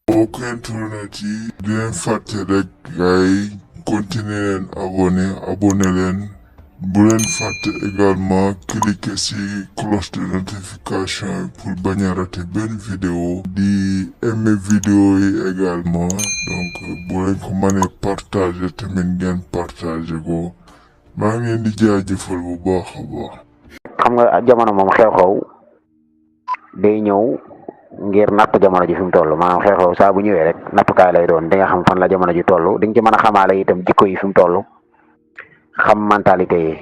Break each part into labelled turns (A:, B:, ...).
A: mbokk internet yi di leen fàtte rek gaay continuer leen abonné leen bu leen fàtte également cliquer ci cloche de notification pour bañ a rater benn vidéo di aimer vidéo yi également donc bu leen ko mënee partager tamit ngeen partager ko maa ngi leen di jaajëfal bu baax a baax.
B: xam nga jamono moom xew-xew day ñëw ngir natt jamono ji fi mu toll maanaam xew-xew saa bu ñëwee rek nattukaay lay doon di nga xam fan la jamono ji toll di nga ci mën a xamaale itam jikko yi fi mu toll xam mentalité yi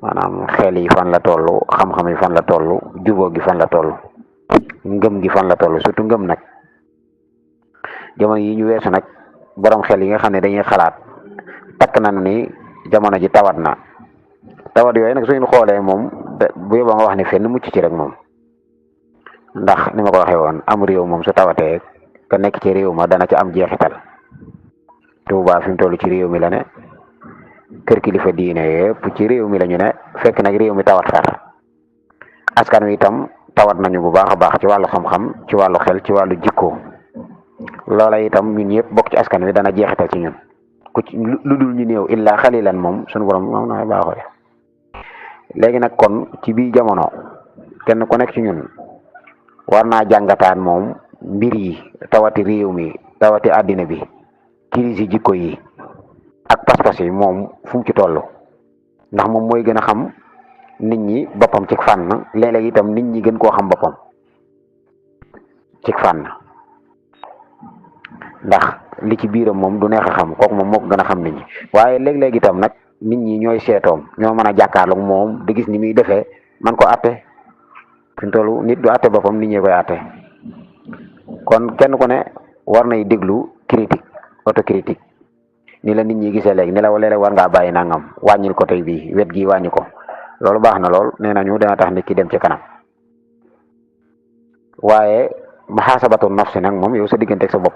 B: maanaam xel yi fan la toll xam-xam yi fan la toll jubóo gi fan la toll ngëm gi fan la toll surtout ngëm nag jamono yi ñu weesu nag borom xel yi nga xam ne dañuy xalaat takk nañu ni jamono ji tawat na tawat yooyu nag suñu xoolee moom bu yóbboo nga wax ne fenn mucc ci rek moom. ndax ni ma ko waxee woon am réew moom su tawatee ka nekk ci réew ma dana ci am jeexital Tuubaa fi mu toll ci réew mi la ne kër kilifa diine yëpp ci réew mi la ñu ne fekk nag réew mi tawat far askan wi itam tawat nañu bu baax a baax ci wàllu xam-xam ci wàllu xel ci wàllu jikko loola itam ñun ñëpp bokk ci askan wi dana jeexital ci ñun ku ci lu dul ñu néew illaa xalilan moom suñu borom moom na baaxoo de léegi nag kon ci biir jamono kenn ku nekk ci ñun war naa jàngataan moom mbir yi tawati réew mi tawati àddina bi crise yi jikko yi ak pas-pas yi moom fu mu ci toll ndax moom mooy gën a xam nit ñi boppam ci fànn léeg-léeg itam nit ñi gën koo xam boppam ci fànn ndax li ci biiram moom du neex a xam kooku moom moo ko gën a xam nit ñi waaye léeg-léeg itam nag nit ñi ñooy seetoom ñoo mën a jàkkaarloog moom di gis ni muy defee man ko àtte fi mu toll nit du àtte boppam nit ñi koy àtte kon kenn ku ne war nay déglu critique autocritique ni la nit ñi gisee léegi ni la léeg-léeg war ngaa bàyyi nangam wàññil ko tey bii wet gi wàññi ko loolu baax na lool nee nañu dana tax nit ki dem ci kanam waaye muhaasabatu nafsi nag moom yow sa diggante ak sa bopp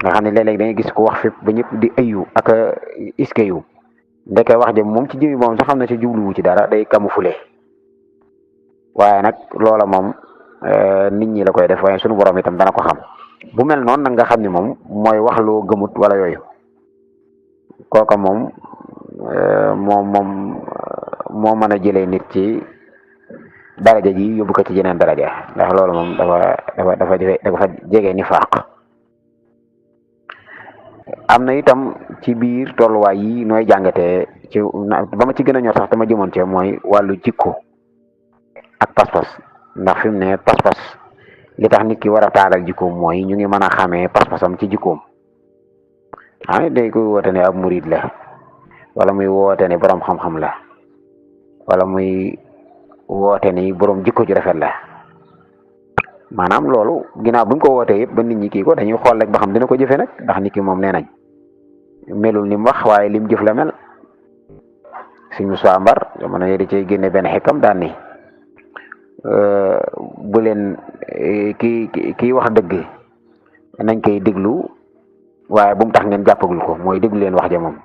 B: nga xam ne léeg-léeg da ngay gis ko wax fépp ba ñëpp di ayu ak iske yu ndeke wax jëm moom ci jëmi moom sax xam na ci jubluwu ci dara day camoufler waaye nag loola moom nit ñi la koy def waaye sunu borom itam dana ko xam bu mel noonu nag nga xam ni moom mooy wax loo gëmut wala yooyu kooka moom moo mën a jëlee nit ci daraja ji yóbbu ko ci jeneen daraja ndax loolu moom dafa jege ni faaq am na itam ci biir tolluwaay yi nooy jàngatee ci ba ma ci gën a ñor sax dama jëmoon ci mooy wàllu jikko ak pas-pas ndax fi mu ne pas-pas li tax nit ki war a taaral jikkoom mooy ñu ngi mën a xamee pas-pasam ci jikkoom day koy woote ne ab murid la wala muy woote ne borom xam-xam la wala muy woote ni borom jikko ju rafet la maanaam loolu ginnaaw buñ ko wootee yëpp ba nit ñi kii ko dañuy xool rek ba xam dina ko jëfee nag ndax nit ki moom nee nañ melul ni mu wax waaye lim jëf la mel suñu Musaa Mbar jamono yooyu da cay génne benn xekkam daan ni bu leen kii wax dëgg nañ koy déglu waaye bu mu tax ngeen jàppagul ko mooy déglu leen wax ja moom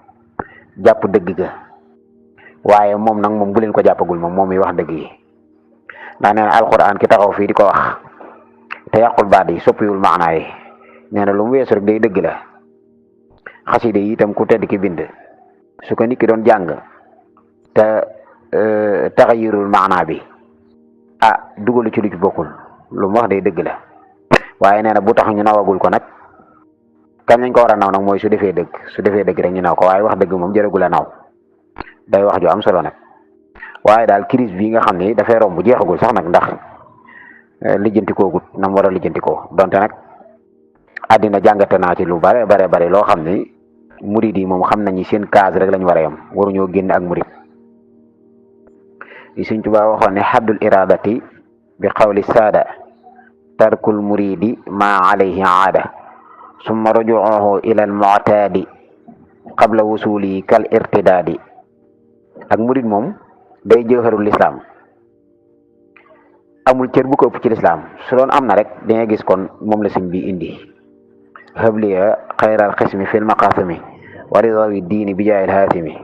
B: jàpp dëgg ga waaye moom nag moom bu leen ko jàppagul moom muy wax dëgg yi ndax nee na alxuraan ki taxaw fii di ko wax te yàqul baat yi soppiwul maanaa yi nee na lu mu weesu rek day dëgg la xaside yi itam ku tedd ki bind su ko nit ki doon jàng te taxayirul maanaa bi dugalu ci lu ci bokkul lu mu wax day dëgg la waaye nee na bu tax ñu nawagul ko nag kañ lañ ko war a naw nag mooy su defee dëgg rek ñu naw ko waaye wax dëgg moom jërëgul a naw day wax ju am solo nag waaye daal crise bii nga xam ne dafay romb bu jeexagul sax nag ndax lijjantikoo gut na mu war a lijjantikoo donte nag àddina jàngate naa ci lu bare loo xam ne murid yi moom xam nañu seen case rek lañ war a yem waruñoo génn ak murid li Sëñ Tuubaa waxoon ne xaddul iradati bi xawli saada tarkul muridi ma alayhi aada summa rujuuhu ila al mu'taadi qabla wusuli kal irtidaadi. ak murid moom day jëxërul lislaam, amul cër bu ko ëpp ci lislaam. su doon am na rek da nga gis kon moom la sëñ bi indi habliya xayral xismi fil maqasimi wa ridawi diini bi jaayil haatimi.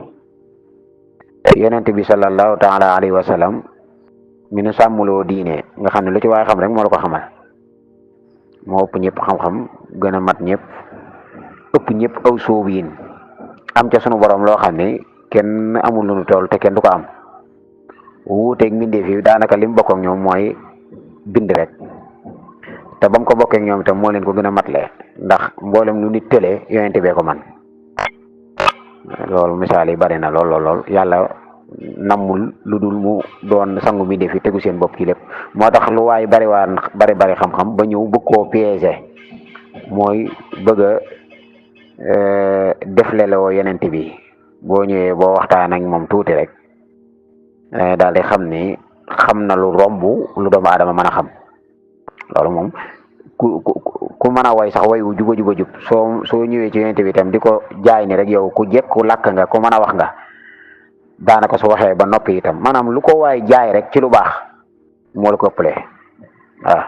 B: yonent bi sallallahu taala alayhi wa sallam mi nu sàmmuloo diine nga xam ne lu ci waay xam rek moo la ko xamal, moo ëpp ñëpp xam-xam, gën a mat ñëpp, ëpp ñëpp aw sóobiin, am ca sunu borom loo xam ne kenn amul lu nu toll te kenn du ko am. wuuteeg mbindeef yi daanaka li mu bokk ak ñoom mooy bind rek, te ba mu ko bokkee ak ñoom itam moo leen ko gën a matle, ndax mboolem lu nit tëlee yonent bee ko man. loolu misaal yi bari na lool. yàlla nammul lu dul mu doon sangu mbindeef yi tegu seen bopp ci lépp. moo tax lu waay bari xam-xam ba ñëw bëgg koo piéger, mooy bëgg a defleloo yonent bi. boo ñëwee boo waxtaan ak moom tuuti rek daal di xam ni xam na lu romb lu doomu aadama mën a xam. loolu moom ku mën a way sax way wu juba jub soo ñëwee ci yonent bi itam di ko jaay ni rek yow ku jekku làkk nga, ku mën a wax nga, daanaka su waxee ba noppi itam maanaam lu ko waay jaay rek ci lu baax moo la ko ëppalee. waaw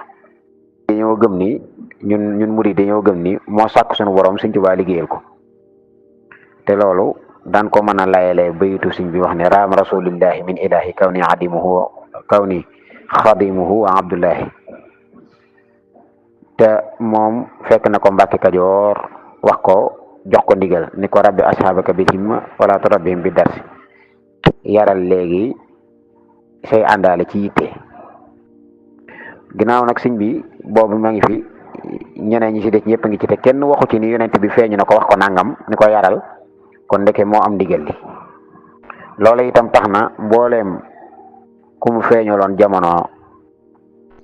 B: dañoo gëm ni ñun murid dañoo gëm ni moo sàkk suñu borom Sëñ Tuubaa liggéeyal ko, te loolu daan ko mën a layalee bayitu sëñ bi wax ne raam rasulillahi min ilahi kaw ni xadimuhu wa abdullahi. te moom fekk na ko Mbàkke Kajoor wax ko, jox ko ndigal ni ko rabbi ashabaka bil himma wala turabbihim bi darsi. yaral léegi say àndaale ci yitte. ginnaaw nag sëñ bi boobu ma ngi fi, ñeneen ñi ci des ñëpp ngi ci, te kenn waxu ci ni yonent bi feeñu na ko wax ko nangam ni ko yaral, kon ndeke moo am ndigal li. loolu itam tax na mbooleem ku mu feeñuloon jamono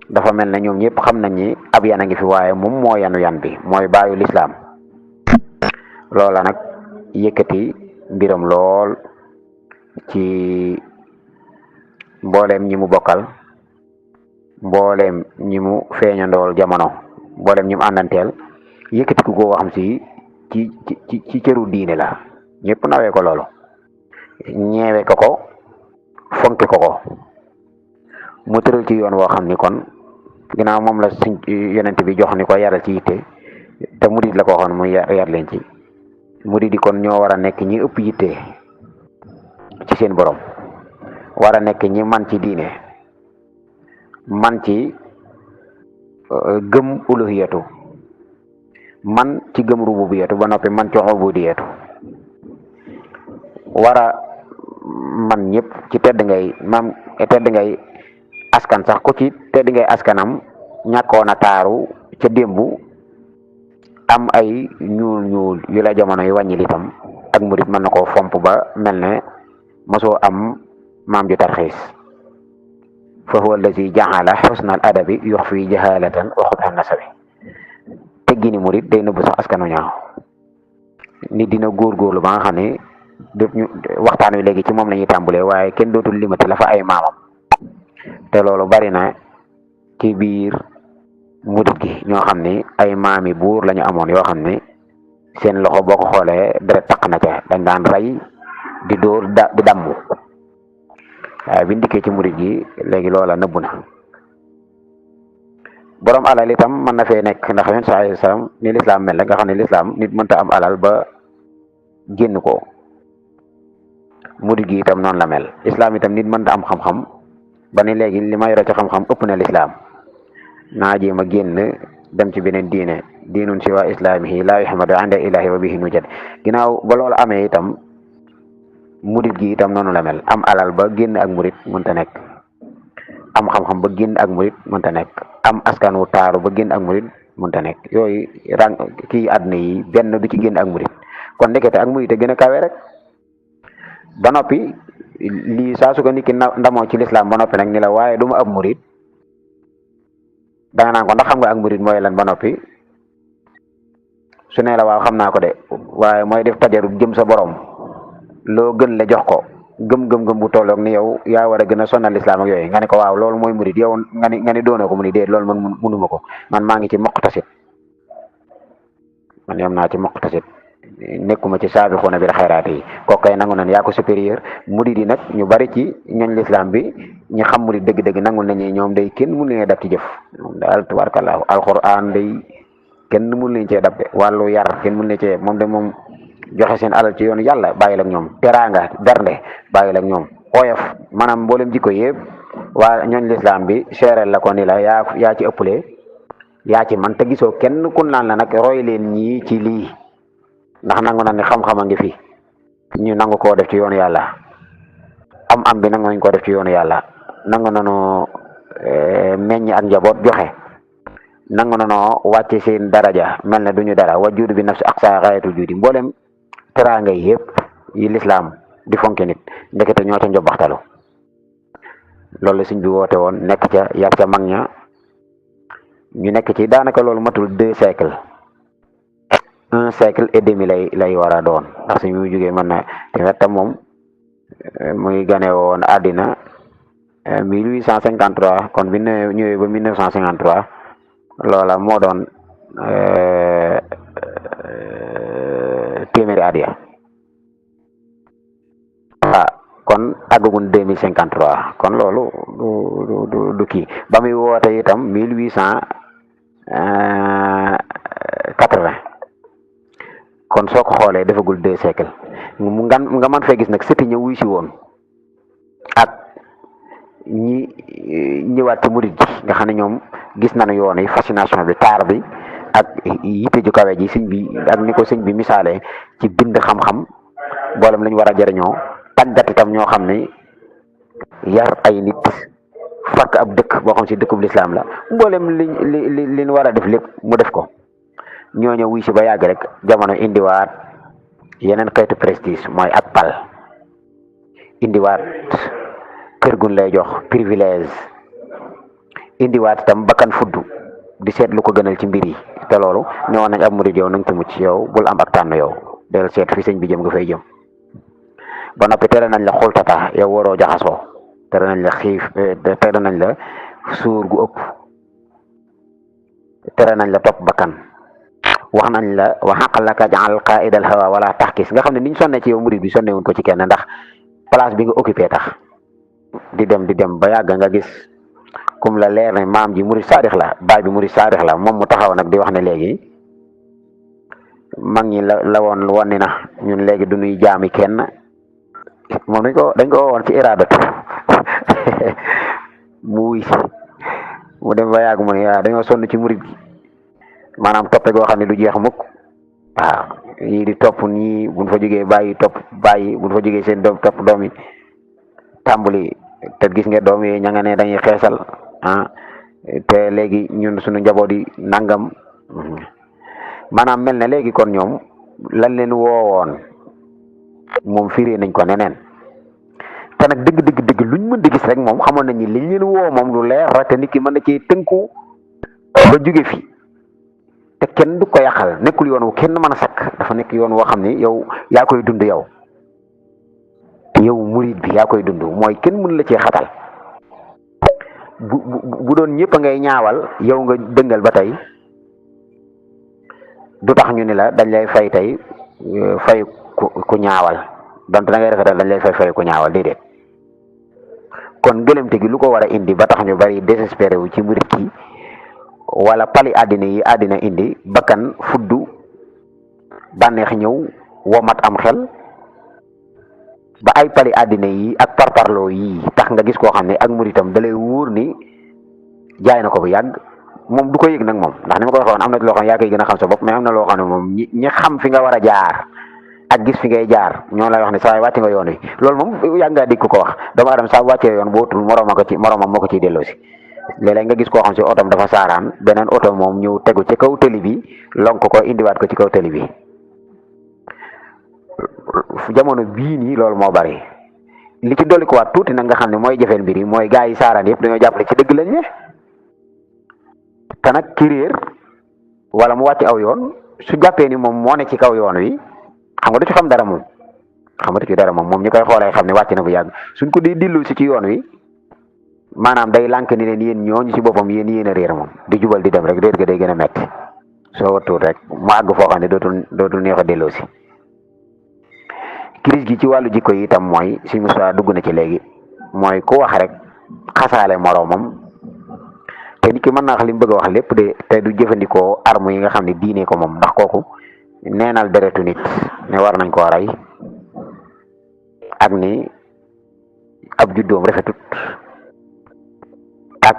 B: dafa mel ne ñoom ñëpp xam nañ ni ab yan a ngi fi, waaye moom moo yanu yan bi, mooy baayu lislaam. loola nag yëkkati mbiram lool ci mbooleem ñi mu bokkal, mbooleem ñi mu feeñandool jamono, mbooleem ñi mu àndanteel, yëkkati ku ko xam si ci cëru diine la. ñëpp nawee ko loolu, ñeewe ko fonke ko mu tëral ci yoon woo xam ni kon ginnaaw moom la suñ yonent bi jox ni ko yaral ci yitte, te murid la ko waxoon muy yar leen ci. murid yi kon ñoo war a nekk ñi ëpp yitte ci seen borom, war a nekk ñi man ci diine, man ci gëm uluhiyatu, man ci gëm rububiyatu, ba noppi man ci ubudiyatu. war a man ñëpp ci tedd ngay askan sax ku ci tedd ngay askanam ñàkkoon a taaru ca démb, am ay ñuul yu la jamono yi wàññil itam, ak murit mën na koo fomp ba mel ne mosoo am maam ju tarxiis. fa huwa allazi jaala xusnal adabi yox fi jahalatan wa xubhan nasabi. teggini murit day nëbb sax askanu ñaaw. nit dina góorgóorlu ba nga xam ne waxtaan wi léegi ci moom la ñuy tàmbulee, waaye kenn dootul limati la fa ay maamam. te loolu bari na ci biir murit gi ñoo xam ne ay maami buur la ñu amoon, yoo xam ne seen loxo boo ko xoolee deret taq na ca, dañ daan rey di dóor di damm. waaye biñ dikkee ci murit gi léegi loola nëbbu na. borom alal itam mën na fee nekk, ndax yonent sallallahu alayhi wasallam ni lislaam mel nga xam ne lislaam nit mënta am alal ba génn ko. murid gi itam noonu la mel. islam itam nit mënta am xam-xam ba ne léegi li ma yore ci xam-xam ëpp na lislaam, naa jéem a génn dem ci beneen diine. diinun siwa islamihi laa yuhmadu inda ilahi wa bihi nujad. ginnaaw ba loolu amee itam murid gi itam noonu la mel. am alal ba génn ak murid mënta nekk, am xam-xam ba génn ak murid mënta nekk, am askan wu taaru ba génn ak murid mënta nekk. yooyu kii àdduna yi benn du ci génn ak murid. kon ndekete ak murid te gën a kawe rek. ba noppi lii saa su ko nit ki ndamoo ci lislaam ba noppi nag ni la waaye du ma ab murid, danga naan ko ndax xam nga ak murid mooy lan ba noppi. su ne la waaw xam naa ko de, waaye mooy def tajarut jëm sa borom, loo gën la jox ko gëm bu tolloog ni yow yaa war a gën a sonal lislaam ak yooyu, nga ne ko waaw loolu mooy murid. yow nga ni doona ko mu ni déet loolu man munuma ko, man maa ngi ci muqtasid. man yam naa ci muqtasid nekkuma ci saabixuuna bil xayraat yi kooku kay nangu nañ yaa ko supérieur murid yi nag ñu bari ci ñooñ lislaam bi ñi xam murid dëgg-dëgg nangul nañu ñoom day kenn mënu leen dab ci jëf moom daal tubaarkallaahu alxuraan day kenn mënu leen cee dab de wàllu yar kenn mënu leen cee moom de moom joxe seen alal ci yoonu yàlla bàyyil ak ñoom teraanga bernde bàyyil ak ñoom oyof maanaam mboolem jikko yëpp waa ñooñ lislaam bi seereel la ko ni la yaa ci ëppale yaa ci man te gisoo kenn kun naan la nag roy leen ñii ci lii ndax nangu na ne xam-xam a ngi fi ñu nangu koo def ci yoonu yàlla am bi nangu nañ koo def ci yoonu yàlla nangu nañu meññ ak njaboot joxe nangu nañoo wàcce seen daraja mel ne duñu dara wa juudu bi nafsi aqsa xayatul juudi mboolem teraanga yi yëpp yi lislaam di fonke nit ndekete ñoo ca njobbaxtalu loolu sëñ bi woote woon nekk ca yàgg ca mag ña ñu nekk ci daanaka loolu matul 2 siècles 1 siècle et demi lay war a doon ndax suñu muy jógee mën na te wettam moom muy gane woon àddina 1853 kon bi ñëwee ba 1953 loola moo doon téeméeri at ya kon àggagun 2053 kon loolu du kii ba muy woote itam 1880 kon soo ko xoolee defagul 2 siècles nga mën fee gis nag sëti ñëw wuy si woon ak ñi ñëwaat ci murid ji nga xam ne ñoom gis nañu yoon yi fascination bi taar bi ak yitte ju kawe ji sëñ bi ak ni ko sëñ bi misaale ci bind xam-xam boolem lañu war a jëriñoo tàggat itam ñoo xam ne yar ay nit fakk ab dëkk boo xam si dëkkub lislaam la mboolem li war a def lépp mu def ko ñooñu wuy si ba yàgg rek jamono indiwaat yeneen xeetu prestige mooy ak pal indiwaat kër gun lay jox privilège indiwaat itam bakkan fuddu di seet lu ko gënal ci mbir yi te loolu ñëwoon nañ ab murid yow na nga ci mucc yow bul am ak tànn yow del seet fi sëñ bi jëm nga fay jëm ba noppi tere nañ la xultata yow waroo jaxasoo tere nañ la xiif tere nañ la suur gu ëpp tere nañ la topp bakkan wax nañ la wa xaqalaka jaal qaidal hawa wala taxkis nga xam ne niñ sonne ci yow murid bi sonne wuñ ko ci kenn ndax place bi nga occupé tax di dem ba yàgg nga gis comme la leer ne maam ji murid saadix la baay bi murid saadix la moom mu taxaw nag di wax ne léegi mag ñi la woon ni na ñun léegi du ñuy jaami kenn moom dañ ko woon ci iradatu mu wuy si mu dem ba yàgg mu ne waaw dañoo sonn ci murid gi maanaam toppe goo xam ne du jeex mukk waaw ñii di topp ñii buñ fa jógee bàyyi topp bàyyi buñ fa jógee seen doom topp doom yi tàmbali te gis nga doom yi ña nga ne dañuy xeesal te léegi ñun suñu njaboot yi nangam maanaam mel ne léegi kon ñoom lan leen woowoon moom firee nañ ko neneen te nag dëgg luñ mën di gis rek moom xamoon nañ ni liñ leen woo moom lu leer la te nit ki mën na ci tënku ba jóge fi te kenn du ko yàqal nekkul yoon wu kenn mën a sakk dafa nekk yoon woo xam ni yow yaa koy dund yow murid bi yaa koy dund mooy kenn mën la cee xatal bu doon ñëpp a ngay ñaawal yow nga dëngal ba tey du tax ñu ni la dañ lay fay tey fay ku ñaawal donte da ngay rafetal dañ lay fay ku ñaawal déedéet kon gëlëmte gi lu ko war a indi ba tax ñu bari désespéré wu ci murid ki wala pali àddina yi àddina indi bakkan fuddu bànneex ñëw womat am xel ba ay pali àddina yi ak parparloo yi tax nga gis koo xam ne ak muritam da lay wóor ni jaay na ko bu yàgg moom du ko yëg nag moom ndax ni ma ko waxoon am na loo xam ne yaa koy gën a xam sa bopp mais am na loo xam ne moom ñi xam fi nga war a jaar ak gis fi ngay jaar ñoo lay wax ne saa waay wàcc nga yoon wi loolu moom yàgg ngaa dégg ko wax doomu aadama saa wàccee yoon bootul moromam moo ko ciy delloo si léeg-léeg nga gis koo xam si otom dafa saaraan beneen oto moom ñëw tegu ci kaw tëli bi lonk ko indiwaat ko ci kaw tëli bi jamono bii nii loolu moo bari li ci dolli ko waat tuuti nag nga xam ne mooy jafeel mbir yi mooy gaa yi saaraan yëpp dañoo jàppale ci dëgg lañ ne te nag ki réer wala mu wàcc aw yoon su jàppee ni moom moo ne ci kaw yoon wi xam nga du ci xam dara moom moom ñu koy xoolee xam ne wàcc na bu yàgg suñ ko di dillu si ci yoon wi maanaam day lànk ni leen yéen ñooñu si boppam yéen a réer moom di jubal di dem rek réer ga day gën a metti soo wattuut rek mu àgg foo xam ne dootul neex a delloo si. crise gi ci wàllu jikko yi itam mooy suñu Moussa dugg na ci léegi mooy ku wax rek xasaale moroomam te nit ki mën naa wax li mu bëgg a wax lépp de te du jëfandikoo arme yi nga xam ne diine ko moom ndax kooku neenal deretu nit ne war nañ koo rey ak ni ab juddoom rafetut ak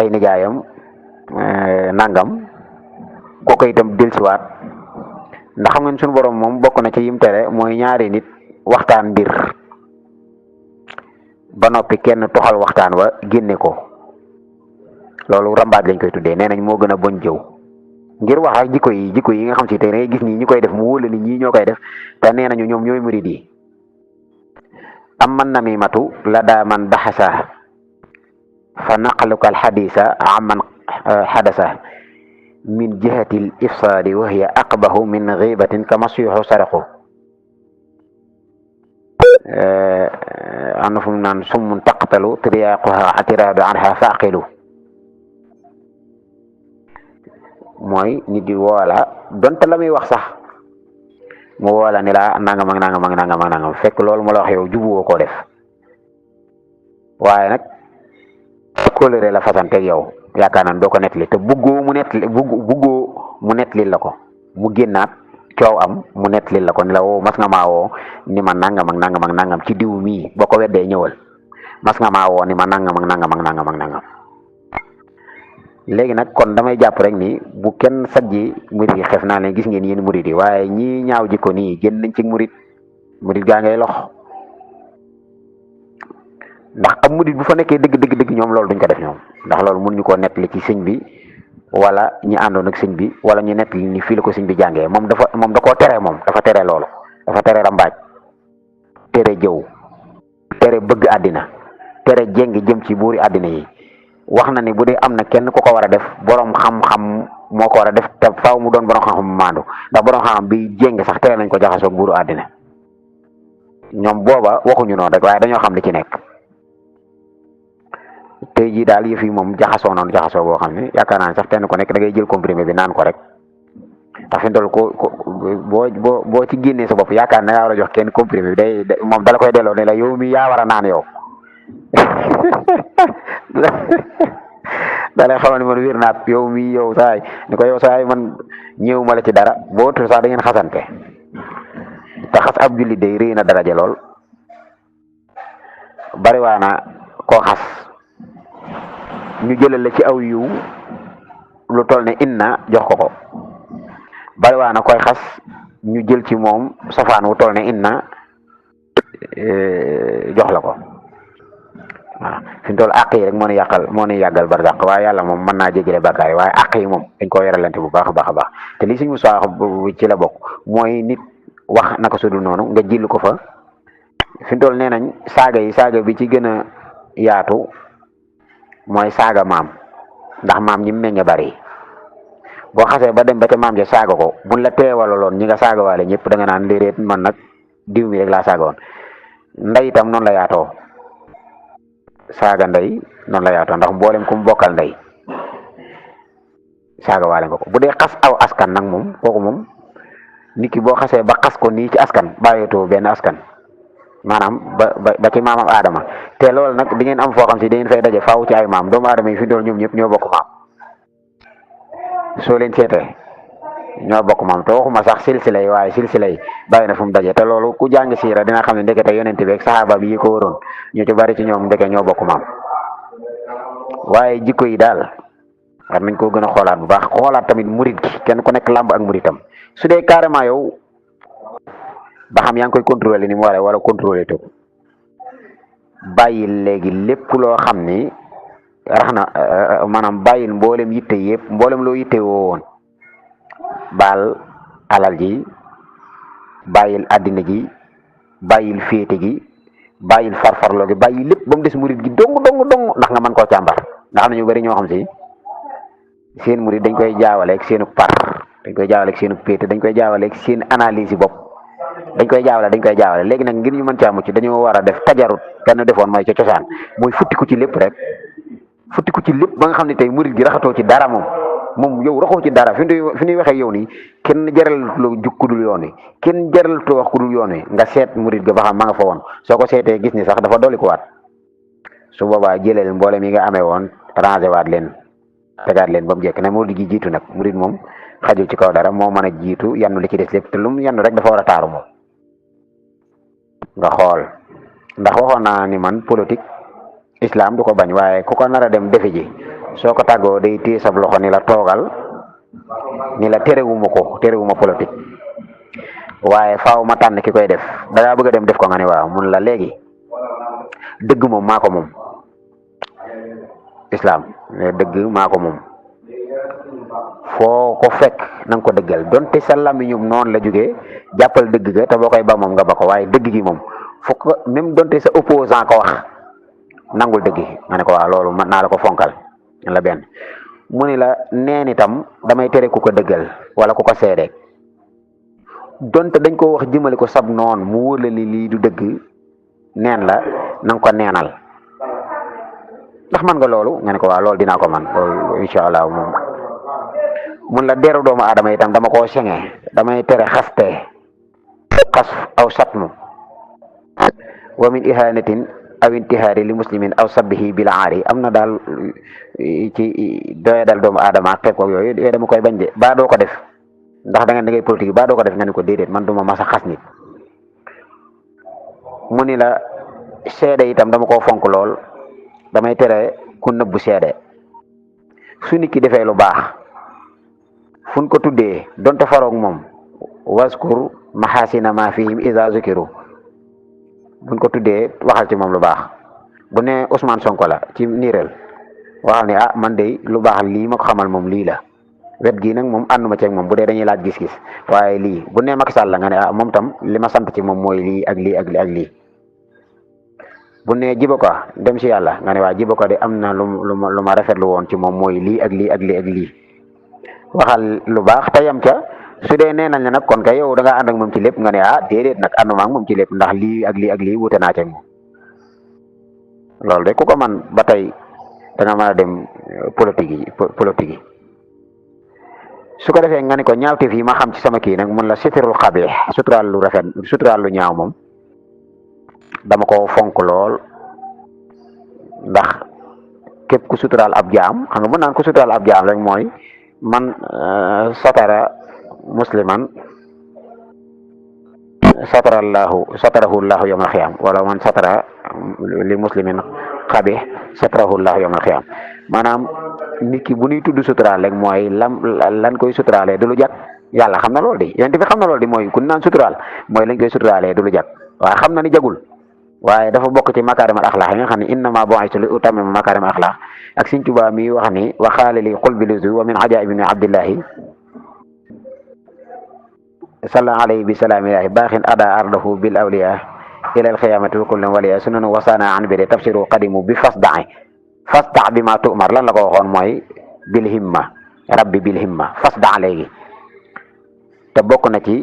B: ay nijaayam nangam kooku itam dellusiwaat ndax xam ngeen suñu borom moom bokk na ci yim tere mooy ñaari nit waxtaan mbir ba noppi kenn toxal waxtaan wa génne ko loolu rambaaj lañ koy tuddee nee nañ moo gën a bon jëw ngir wax ak jikko yi nga xam si te ngay gis nii ñi koy def mu wóole ni ñii ñoo koy def te nee nañu ñoom ñooy murid yi am man namimatu la daa man daxasa fa naqluka alxadisa amman xadasa min jihati l ifsaadi wa hiya aqbahu min gibatin kama suyuxu saraqu am na fu mu naan summun taqtalu triyaquha atiraadu anha faqilu mooy nit di woola donte la muy wax sax mu woola ni la nangam ak nangam ak nangam ak nangam fekk loolu mu la wax yow jubuwoo koo def waaye nag kóllëre la fasanteeg yow yaakaar naa doo ko nettali te buggoo mu nettali la ko mu génnaat coow am mu nettali la ko ni la woo mas nga maa woo ni ma nangam ak nangam ak nangam ci diw mii boo ko weddee ñëwal mas nga maa woo ni ma nangam ak nangam ak nangam ak nangam léegi nag kon damay jàpp rek ni bu kenn sajji murid yi xef naa leen gis ngeen yéen murid yi waaye ñii ñaaw jikko nii génn nañ ci murid gaa ngay lox ndax ab murid bu fa nekkee dëgg ñoom loolu duñ ko def ñoom ndax loolu mënuñu koo nettali ci sëñ bi wala ñi àndoon ak sëñ bi wala ñu nettali ni fii la ko sëñ bi jàngee moom da koo tere moom dafa tere loolu dafa tere rambaaj tere jëw tere bëgg àddina tere jéng jëm ci buuri àddina yi wax na ni bu dee am na kenn ku ko war a def borom xam-xam moo ko war a def te faaw mu doon borom xam-xam maandu ndax borom xam-xam bi jéng sax tere nañ ko jaxasoo buuru àddina ñoom booba waxuñu noonu rek waaye dañoo xam li ci nekk tey jii daal yëf yi moom jaxasoo boo xam ne yaakaar naa ne sax kenn ku nekk da ngay jël comprimé bi naan ko rek ndax fi mu toll ko boo ci génnee sa bopp yaakaar na yaa war a jox kenn comprimé bi day moom dala koy delloo ne la yow mi yaa war a naan yow da lay xamal ni man wér naat yow mi yow saay ni ko yow saay man ñëw ma la ci dara boo tudd sax da ngeen xasante te xas ab jullit day rëy na daraja lool bari waa na koo xas ñu jëlal la ci aw yiw lu toll ne inna jox ko bari waa na koy xas ñu jël ci moom safaan wu toll ne inna jox la ko waaw fi mu toll àq yi rek moo ni yàggal barzaq waaye yàlla moom mën naa jégale bàkkaar yi waaye àq yi moom dañ koo yoralante bu baax a baax a baax te li suñu musaa ci la bokk mooy nit wax naka sudul noonu nga jël ko fa fi mu toll nee nañ saaga bi ci gën a yaatu mooy saaga maam ndax maam ñi meññ bari boo xasee ba dem ba ca maam ja saaga ko buñ la teewalaloon ñi nga saaga waale ñëpp da nga naan léeréet man nag diw mi rek laa saaga woon ndey itam noonu la yaatoo saaga ndey noonu la yaatoo ndax mboolem ku mu bokkal ndey saaga waale nga ko bu dee xas aw askan nag moom kooku moom nit ki boo xasee ba xas ko nii ci askan bàyyeetoo benn askan maanaam ba ci maamam Adama te loolu nag di ngeen am foo xam si da ngeen fay daje faaw ci ay maam doomu aadama yi fi dool ñoom ñëpp ñoo bokk maam soo leen seetee ñoo bokk maam te waxuma sax silsila yi waaye silsila yi bàyyi na fu mu daje te loolu ku jàng siira dina xam ne ndekete yonent bi ak saxaaba bi yi ko waroon ñu ci bari ci ñoom ndeke ñoo bokk maam waaye jikko yi daal war nañ koo gën a xoolaat bu baax xoolaat tamit murit gi kenn ku nekk làmb ak muritam su dee carrément yow ba xam yaa ngi koy contrôler ni mu waree wala contrôler to bàyyil léegi lépp loo xam ni rax na maanaam bàyyil mboolem yitte yëpp mboolem loo yitte woo woon baal alal ji bàyyil àddina ji bàyyil féete gi bàyyil farfarloo gi bàyyi lépp ba mu des murit gi dong ndax nga mën koo càmbar ndax am na ñu bari ñoo xam si seen murit dañ koy jaawaleeg seenu par dañ koy jaawaleeg seenu féete dañ koy jaawaleeg seen analyse yi bopp dañ koy jaawale léegi nag ngir ñu mën caa mucc dañoo war a def tajarut kenn defoon mooy ca cosaan mooy futtiku ci lépp rek futtiku ci lépp ba nga xam ne tey murit gi raxatoo ci dara moom moom yow raxoo ci dara fi ñuy waxee yow nii kenn jaral lu jug ku dul yoon wi kenn jaral tu wax ku dul yoon wi nga seet murid ga ba xam ma nga fa woon soo ko seetee gis ni sax dafa dolli ko waat su boobaa jëleel mboolem yi nga amee woon rangé waat leen tegaat leen ba mu jekk ne murid gi jiitu nag murid moom xajul ci kaw dara moo mën a jiitu yannu li ci des lépp te lu mu yannu rek dafa war a taaru moom nga xool ndax waxoon naa ni man politique islam du ko bañ waaye ku ko nar a dem defe ji soo ko tàggoo day téye sab loxo ni la toogal ni la terewuma politique waaye faaw ma tànn ki koy def da ngaa bëgg a dem def ko nga ne waaw mun la léegi dëgg moom maa ko moom islam ne dëgg maa ko moom foo ko fekk na nga ko dëggal donte sa làmmiñum noonu la jógee jàppal dëgg ga te boo koy ba moom nga ba ko waaye dëgg gi moom fokk même donte sa opposant ko wax nangul dëgg gi nga ne ko waaw loolu mën naa la ko fonkal la benn mu ni la neen itam damay tere ku ko dëggal wala ku ko seede donte dañ ko wax jëmale ko sab noon mu wóor la ni lii du dëgg neen la na nga ko neenal ndax man nga loolu nga ne ko waaw loolu dinaa ko man loolu incha allah moom mun la deru doomu aadama itam dama koo senge damay tere xaste xas aw satmu wa min ihanatin aw intihaari li muslimin aw sabbihi bil aari am na daal ci doye dal doomu aadama xeeb ko yooyu dama koy bañ de baa doo ko def ndax da ngay politique baa doo ko def nga ne ko déedéet man duma masa xas nit mu ni la seede itam dama koo fonk lool damay tere ku nëbbu seede su nit ki defee lu baax fuñ ko tuddee donte faroog moom waskur mahasina ma fihim iza zukiru buñ ko tuddee waxal ci moom lu baax bu ne Ousmane Sonko la ci niiral waxal ni ah man de lu baax lii ma ko xamal moom lii la wet gii nag moom ànduma ceeg moom bu dee dañuy laaj gis-gis waaye lii bu ne Macky Sall la nga ne ah moom tam li ma sant ci moom mooy lii ak lii ak lii ak lii bu ne Djibo Ka dem si yàlla nga ne waa Djibo Ka de am na lu ma rafetlu woon ci moom mooy lii ak lii ak lii ak lii waxal lu baax te yam ca su dee nee nañ la nag kon kay yow da ngaa ànd ak moom ci lépp nga ne ah déedéet nag ànduma ak moom ci lépp ndax lii ak lii ak lii wute naa ceeg moom loolu de ku ko man ba tey da nga mën a dem politique yi su ko defee nga ne ko ñaawteef yi ma xam ci sama kii nag mun la sitirul xabiix suturaal lu rafet suturaal lu ñaaw moom dama ko fonk lool ndax képp ku suturaal ab jaam xam nga mën naan ku suturaal ab jaam rek mooy man satara musliman satarahu llahu yawmal xiyaam wala man satara li muslimin xabih satarahu llahu yawmal xiyaam maanaam nit ki bu ñuy tudd suturaal rek mooy lan koy suturaalee du lu jag yàlla xam na loolu di yonent bi xam na loolu di mooy ku naan suturaal mooy lañ koy suturaalee du lu jag waaye xam na ni jagul waaye dafa bokk ci makaarimal axlaax yi nga xam ne innama bu'istu li utammima makaarimal axlaax ak Sëñ Tuubaa mi wax ni waxaale li xul bi luzu wa min ajaa'ibi ibni abdillahi salla alayhi bi salaamillahi baaxin ada ardahu bil awliya ila al xiyamati wa kullin waliya sunanu wasaana an bide tafsiru qadimu bi fasda bi ma tu'mar lan la ko waxoon mooy bil himma rabbi bil himma fasda léegi te bokk na ci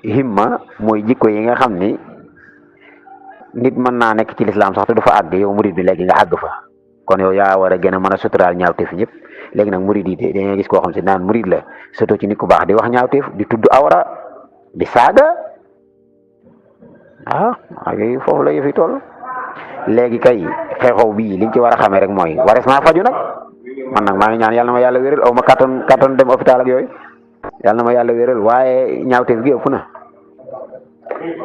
B: himma mooy jikko yi nga xam ni nit mën naa nekk ci lislaam sax te du fa àgg yow murid bi léegi nga àgg fa kon yow yaa war a gën a mën a suturaal ñaawteef ñëpp léegi nag murid yi de dañuy gis koo xam si naan murid la surtout ci nit ku baax di wax ñaawteef di tudd awra di saaga ak yooyu foofu la yëfi toll léegi kay xeexoo bii liñ ci war a xamee rek mooy wares naa faju nag man nag maa ngi ñaan yàlla na ma yàlla wéral aw ma kattan dem hôpital ak yooyu yàlla na ma yàlla wéral waaye ñaawteef gi ëpp na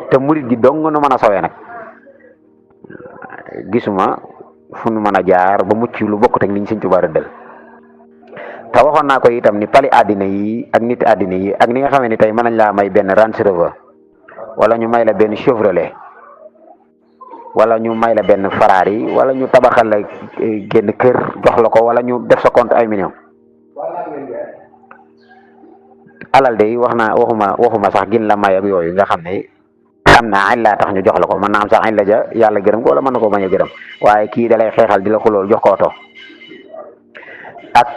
B: te murid gi dong nu mën a sawee nag gisuma fu nu mën a jaar ba mucc lu bokk teg niñ Sëñ Tuubaa rëddal te waxoon naa ko itam ni pali àddina yi ak nit àddina yi ak ni nga xamee ni tey mën nañ laa may benn Range Rover wala ñu may la benn Chevrolet wala ñu may la benn Ferrari wala ñu tabaxal la génn kër jox la ko wala ñu def sa compte ay millions alal de waxuma sax gin la may ak yooyu nga xam ne xam naa añ laa tax ñu jox la ko mën naa am sax añ la ja yàlla gërëm ko wala mën na ko bañ a gërëm waaye kii da lay xeexal di la xulool jox ko oto ak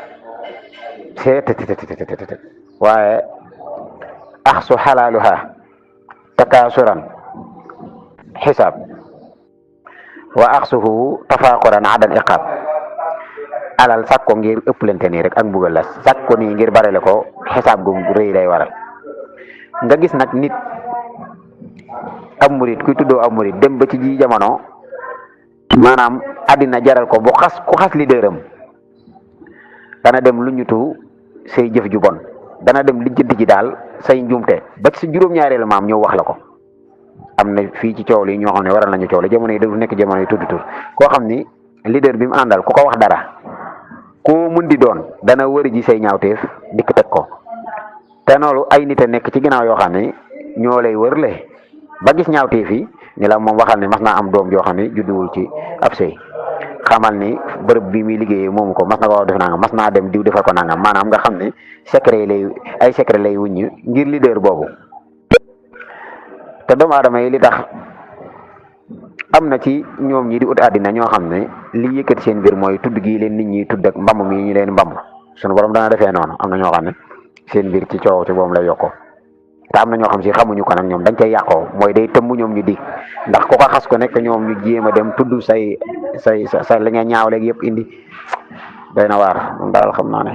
B: waaye axsu xalaaluha takaasuran xisaab wa axsuhu tafaaquran adan iqaab alal sàkk ko ngir ëpplante nii rek ak mbugal la sàkk ko nii ngir barele ko xisaab gu rëy lay waral nga gis nag nit ab murit kuy tuddoo ab murit dem ba ci ji jamono maanaam àddina jaral ko bu ku xas leader am dana dem lu ñutu say jëf ju bon dana dem lijjanti ji daal say njuumte ba ci sa juróom-ñaareelu maam ñëw wax la ko. am na fii ci coow li ñoo xam ne waral nañu coow li jamono yi dafa nekk jamono yi tudd tur koo xam ni leader bi mu àndal ku ko wax dara koo mun di doon dana wëri ji say ñaawteef dikk teg ko te noonu ay nit a nekk ci ginnaaw yoo xam ne ñoo lay wërle ba gis ñaawteef yi ni la moom waxal ne mas naa am doom joo xam ne judduwul ci ab sëy xamal ni bërëb bi muy liggéeyee moomu ko mas na ko def nangam mas naa dem diw defal ko nangam maanaam nga xam ne secret lay wuññi ngir leader boobu. te doomu aadama yi li tax am na ci ñoom ñi di ut àddina ñoo xam ne li yëkkati seen mbir mooy tudd gii leen nit ñi tudd ak mbamb mi ñu leen mbamb sunu borom dana defee noonu am na ñoo xam ne seen mbir ci coow ci boobu lay yokkoo te am na ñoo xam si xamuñu ko nag ñoom dañ koy yàqoo mooy day tëmb ñoom ñu dig ndax ku ko xas ko nekk ñoom ñu jéem a dem tudd say li nga ñaaw léegi yëpp indi doy na waar moom daal xam naa ne.